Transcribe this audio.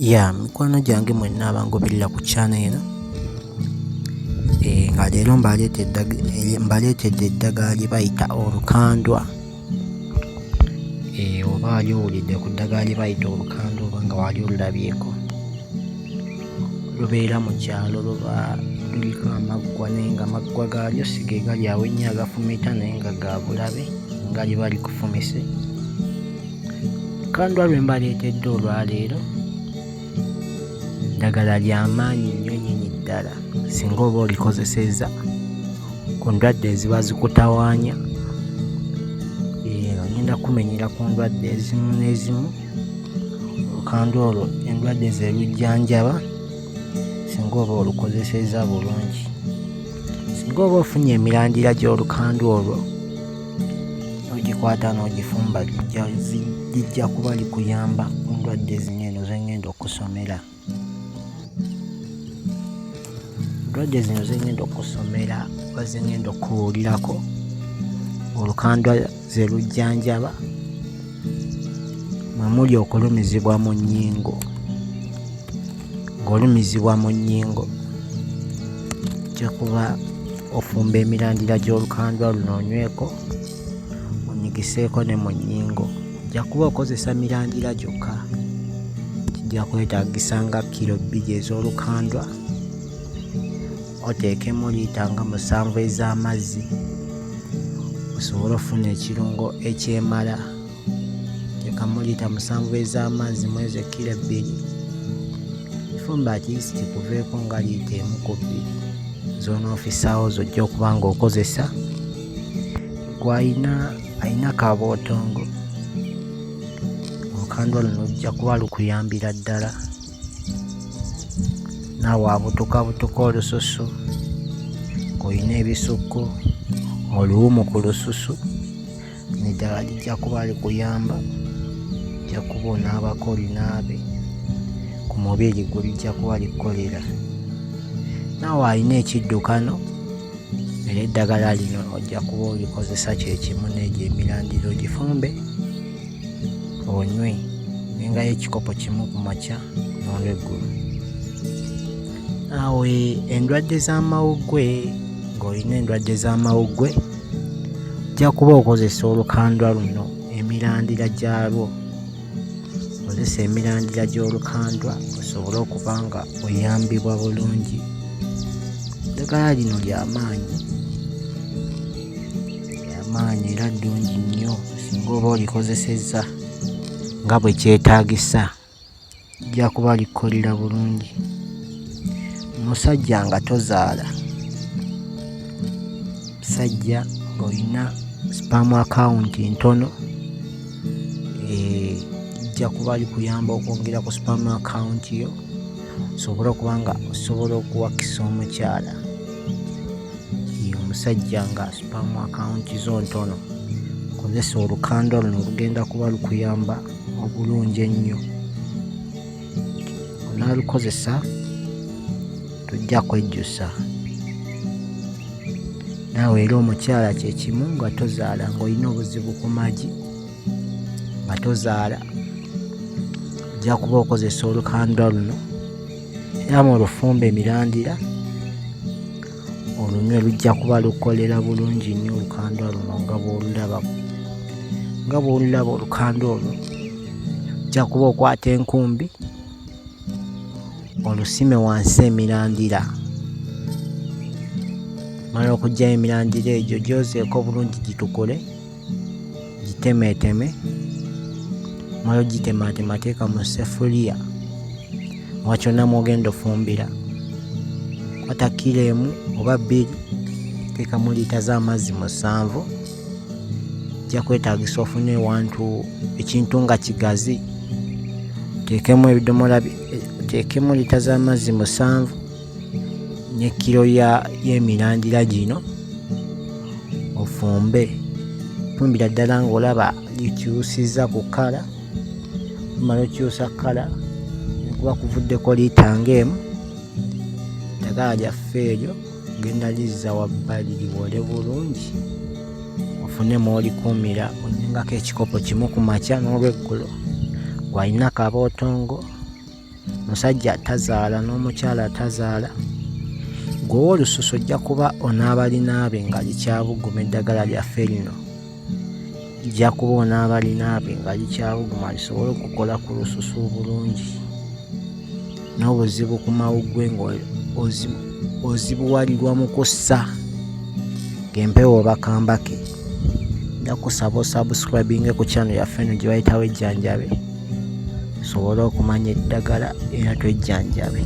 Ya mikwano gyange mwenna abangoberera ku channel eno, nga leero mbaleetedde eddagala lye bayita olukandwa. Oba wali owulidde ku ddagala lye bayita olukandwa oba nga wali olulabyeko. Lubeera mu kyalo, luba luliko amaggwa naye nga amaggwa gaalyo si ge gali awo ennyo agafumita naye nga ga bulabe nga liba likufumise. Olukandwa lwe mbaleetedde olwaleero ddagala lya maanyi nnyo nnyini ddala singa oba olikozesezza ku ndwadde eziba zikutawaanya. Ngenda kukumenyera ku ndwadde ezimu n'ezimu, olukandwa olwo endwadde ze lujjanjaba singa oba olukozesezza bulungi. Singa oba ofunye emirandira gy'olukandwa olwo n'ogikwata n'ogifumba, lijja kuba likuyamba ku ndwadde zino eno ze ŋŋenda okkusomera. Endwadde zino ze ŋŋenda okkusomera oba ze ŋŋenda okkubuulirako, olukandwa ze lujjanjaba mwe muli okulumizibwa mu nnyingo. Ng'olumizibwa mu nnyingo, ojja kuba ofumba emirandira gy'olukandwa luno onyweko, onyigiseeko ne mu nnyingo. Ojja kuba okozesa mirandira gyokka, kijja kwetaagisa nga kkiro 2 ez'olukandwa, oteekemu liita nga 7 ez'amazzi osobole okufuna ekirungo ekyemala. Teekamu liita 7 ez'amazzi mu ezo ekkiro 2, fumba at least kuveeko nga liita 1 ku 2 z'onoofisaawo z'ojja okuba ng'okozesa. Ggwe ayina kabootongo, olukandwa luno lujja kuba lukuyambira ddala. Naawe abutukabutuka olususu, ng'olina ebisukku, oluwumu ku lususu, eddagala lijja kuba likuyamba, ojja kuba onaabako olinaabe ku mubiri gwo, lijja kuba likukolera. Naawe alina ekiddukano, era eddagala lino ojja kuba olikozesa kye kimu n'egyo emirandira ogifumbe onywe, onywengayo ekikopo kimu ku makya n'olweggulo. Naawe endwadde z'amawuggwe, ng'olina endwadde z'amawuggwe, ojja kuba okozesa olukandwa luno emirandira gyalwo. Kozesa emirandira gy'olukandwa osobole okuba nga oyambibwa bulungi. Eddagala lino lya maanyi, lya maanyi era ddungi nnyo singa oba olikozesezza nga bwe kyetaagisa, lijja kuba likukolera bulungi. Omusajja nga tozaala, omusajja ng'olina sperm account ntono, lijja kuba likuyamba okwongera ku sperm account yo osobole okuba nga osobola okuwakisa omukyala. Omusajja nga sperm account zo ntono, kozesa olukandwa luno, lugenda kuba lukuyamba obulungi ennyo. Onaalukozesa tojja kwejjusa. Naawe era omukyala kye kimu, nga tozaala, ng'olina obuzibu ku magi, nga tozaala, ojja kuba okozesa olukandwa luno era mulufumbe emirandira olunywe, lujja kuba lukolera bulungi nnyo olukandwa luno nga bw'olulaba, nga bw'olulaba olukandwa olwo. Ojja kuba okwata enkumbi olusime wansi emirandira, omala okuggyayo emirandira egyo gyozeeko bulungi gitukule, gitemeeteme, omala oggitemaatema teeka mu ssefuliya oba kyonna mw'ogenda ofumbira. Kwata kkiro 1 oba 2, teekamu liita z'amazzi 7. Kijja kwetaagisa ofune ewantu ekintu nga kigazi, oteekemu ebidomola, oteekemu liita z'amazzi 7 ne kkiro y'emirandira gino ofumbe. Fumbira ddala ng'olaba likyusizza ku kkala, omala okyusa kkala kuba kuvuddeko liita ng'emu, eddagala lyaffe eryo ogenda lizza wabbali liwole bulungi, ofune mw'olikuumira, onywengako ekikopo kimu ku makya n'olweggulo. Ggwe alina kabootongo, Musajja tazaala n'omukyala tazaala. Gwe ow'olususu ojja kuba onaaba linaabe nga likyabuguma eddagala lyaffe lino. Ojja kuba onaaba linaabe nga likyabuguma lisobole okukola ku lususu obulungi. N'obuzibu ku mawuggwe ng'ozibuwalirwa mu kussa ng'empewo obakambake. Nja kusaba osubscribinge ku channel yaffe eno gye bayita Wejjanjabe osobole okumanya eddagala era twejjanjabe.